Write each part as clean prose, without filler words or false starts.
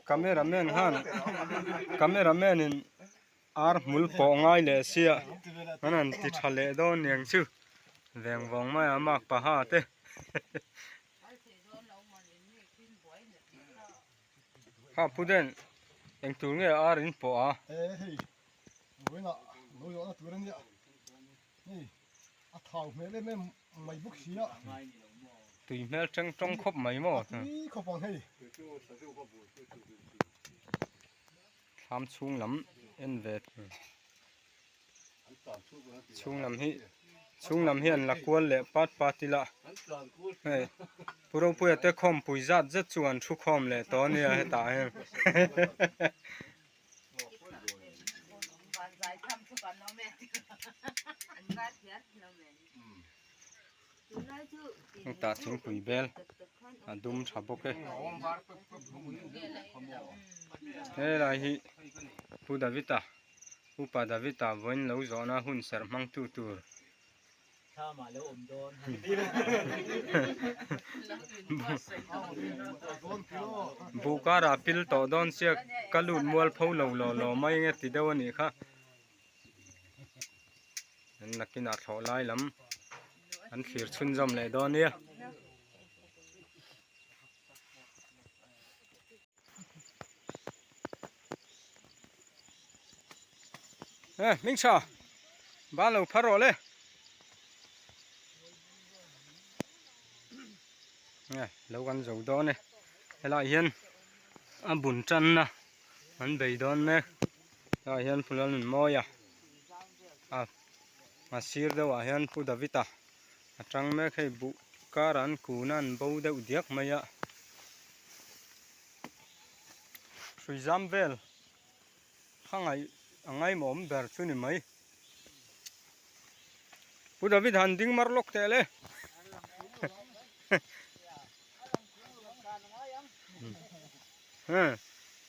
Camera man khan camera man in ar hmul pawh ngai leh sia an han ti tha leh dawn niang chu veng vawng mai a mark paha te. Kha pu den eng tur nge ar in pawh a. Vawiinah lo zawhna tur a nia hei a thau hmel em em mai bawk si a. Tui hmel teng tawng khawp mai maw. A tui khawp ang hei. Thlam chhung lam en ve chhung lam hi chhung lam hi an la kual leh pat pat ila hei Pu Ropuia te khawmpui zat zet chu an thu khawm leh tawh a nia hetah hian. Hetah thingpui bel a dum tha bawk e helai hi Pu Davita Upa Davita vawiin lo zawhna hun serh hmangtu tur Buh karah pil tawh dawn sia ka lut mual pho lo law law mai nge ti deuh a nih kha. An nakinah thlawh lai lam an thlir chhunzawm leh dawn nia. E hming tha ban lo phar rawh le e lo kan zo dawn e helaiah hian a bun tanna an bei dawn mek helaiah hian Pu Lalnunmawia a a sir deuhah hian Pu David-a a tang mek hei buh karah an kun a an bo deuh diak mai a. Hrui zam vel kha ngaih a ngaimawm ber chu ni mai. Pu David han ding mar lawk teh le.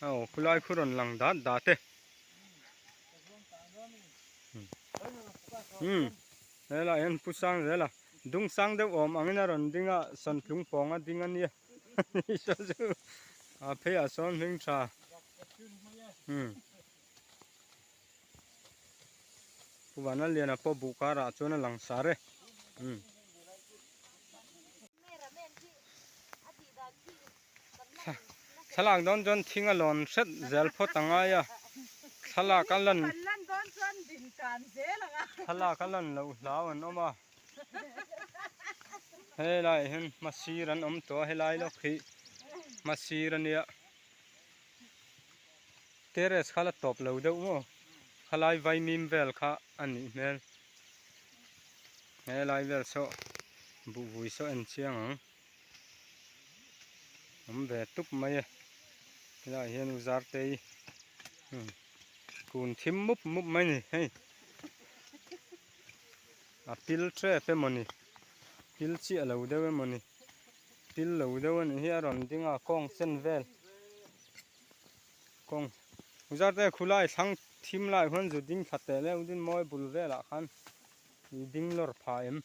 Aw khulai khu rawn lang dat dat e. Helaiah hian Pu Sangzela dung sang deuh awm angin a rawn ding a, sawntlung pawng a ding a nia. A pheiah sawn hming tha umm Pu Vanlalliana pawh buh karah chuan a lang sar e umm. Thlalak dawn chuan thing a lawn hret zel phawt a ngai a thlalak a lan thlalak a lan loh hlau an awm a. Helaiah hian hmasir an awm tawh a helai lawk hi hmasir a nia terrace kha la tawp lo deuh maw khalai vaimim vel kha a nih hmel helai vel saw buh vui saw en chiang ang awm ve tup mai e helaiah hian u Zartei kun thim mup mup mai a ni hei. A pil tep emawni pil chiah lo deuh emawni pil lo deuh anih hi a rawn ding a kawng sen vel kawng zar te khulai thlang thim lai huan zu ding thla teh leuh din mawi bul velah khan i ding lawr pha em.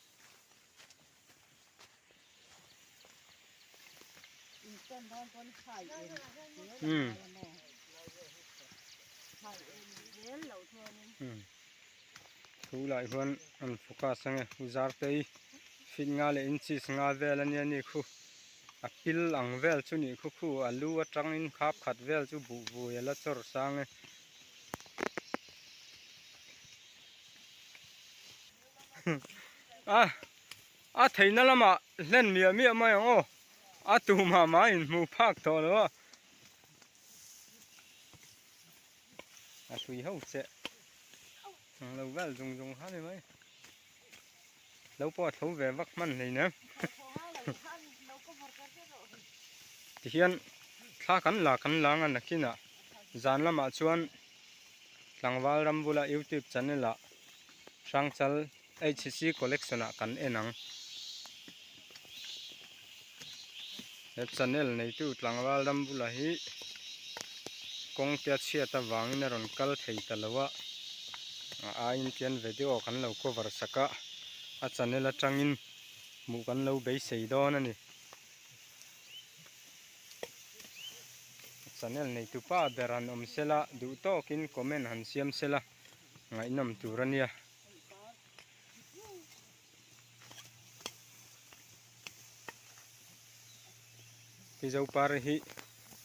Thu lah hian an focus ange zar te hi feet nga leh inches nga vel ania ni khu a pil ang vel chu nih khu khu a lu atangin khap khat vel chu buh vui a la chawr sang e. A a theihna lamah hlen miah miah mai ang aw a tumah mah a inhmuh phak tawh lo a a hrui ho che ang lo vel zung zung kha ni mai lo pawh a tho ve vak hman hleinem tihian thla kan la kan la ang a nakinah zan lamah chuan tlangval ram bula youtube channel ah Hrangchal HCC collection ah kan en ang he channel neitu tlangval ram bulah hi kawng te a chhiat avangin a rawn kal thei ta lo a a aiin tian video kan lo cover sak a a channel atangin hmuh kan lo beisei dawn a ni. Channel neitupa ber han awm sela duh tawkin comment han siam sela ngaihnawm tur a nia. Tizopar hi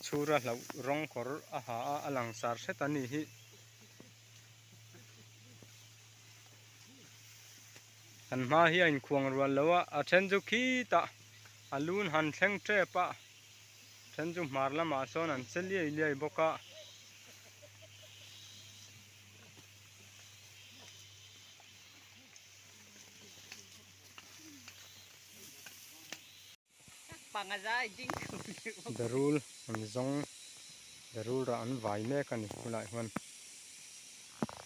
chhura hlauh rawng kawr a ha a, a langsar hret a ni hi. Kan hma hi a inkhuang rual lo a, a then chu khitah a lun han thleng tep a, then chu hmar lamah sawn an che liai liai bawk a. Darul an zawng darul rah an vai mek a ni khulai huan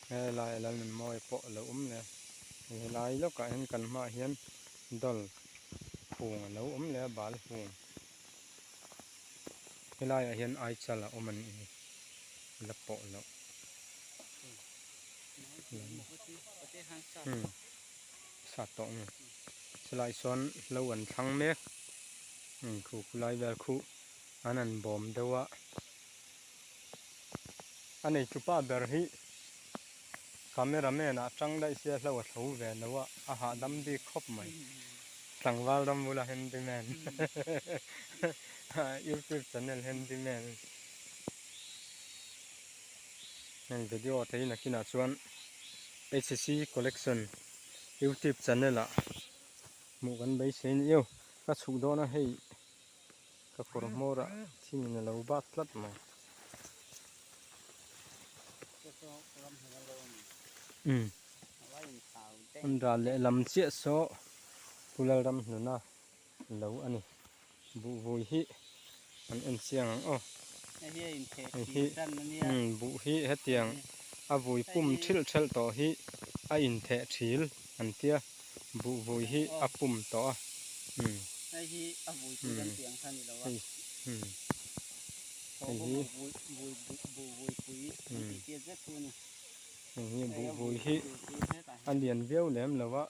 helai a Lalnunmawia pawh a lo awm leh a helai lawkah hian kan hmaah hian dawl hung a lo awm leh a bal hung helaiah hian aichal a awm a nih hi la pawh loh. Sat tawh nge chulai sawn hlo an thlang mek khu khulai vel khu an han bawm deuh a a nei thupa ber hi camera man ah tang daih sia hlo a thlo ve lo a a hahdam bik khawp mai tlangval ram bula handyman youtube channel handyman. Heng video te hi nakinah chuan HCC collection youtube channel ah hmuh kan beisei a ni io ka chhuk dawn a hei ka kawr hmawr ah thingin a lo bat tlat mai umm an ral leh lam chiah saw Pu Lalramhluna lo a ni. Buhvui hi an en chiang ang aw. Hei hi buh hi hetiang a vui pum thilh thelh tawh hi a intheh thil an tia buhvui hi a pum tawh a. Hei hi a vui pui kan tih ang kha a ni lo a. Hei hi Hei hi buhvui hi a lian viau lem lo a.